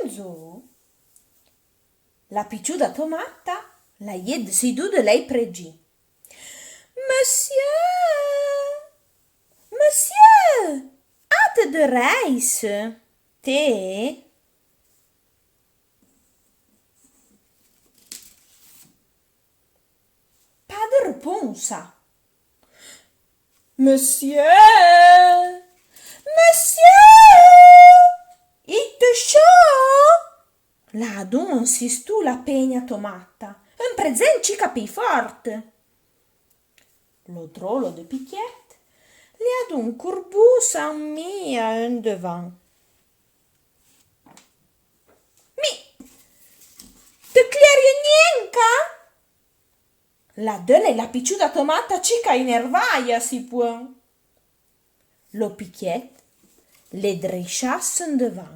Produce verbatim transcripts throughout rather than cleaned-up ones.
Zo, la pitchouda tomata l'a yèt désidou de lèi prédjì. Monsieur! Monsieur! Ate de rèisse, té? Pa de reponsa. Monsieur! Monsieur! Ite chó? L'a adon insistou la pègna tomata, un prédzèn chica pi fòrt. Lo drolo de Piquette l'è adon corbousa un mia un devan. Mi, te clèrie gnenca? L'a dèla la pitchouda tomata chica inervaia, si pouin. Lo Piquette l'è drèichà sen devan,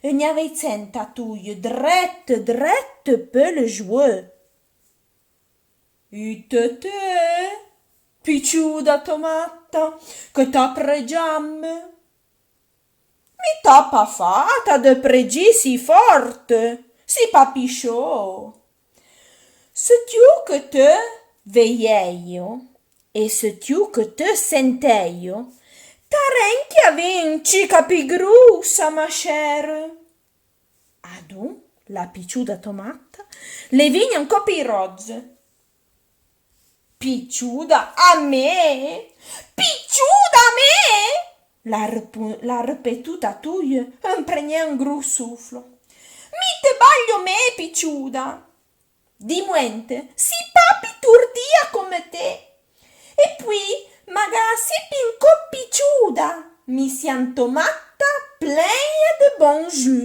e gna vèitsèn tatouye drète, drète pe le joueu. Ite té, pitchouda tomata, que t'a prédjame? Mi t'a pa fata de prédjì si fòrt, si pa pi chó. Setiou que te vèyèio e setiou que te sentèio, ta renque a vin chica pi grousa, ma chère. Adon, la pitchouda tomata l'è vigna un cò pi rodze. Pitchouda a mé? Pitchouda a mé? L'a repu-, l'a repetù tatouye, en pregnèn un grou souflo. Mi te baglio mé, pitchouda. Dimouente, si pa pi tourdia comme té. E pouì, magara si pi un cò pitchouda, mi si an tomata plenha de bon ju.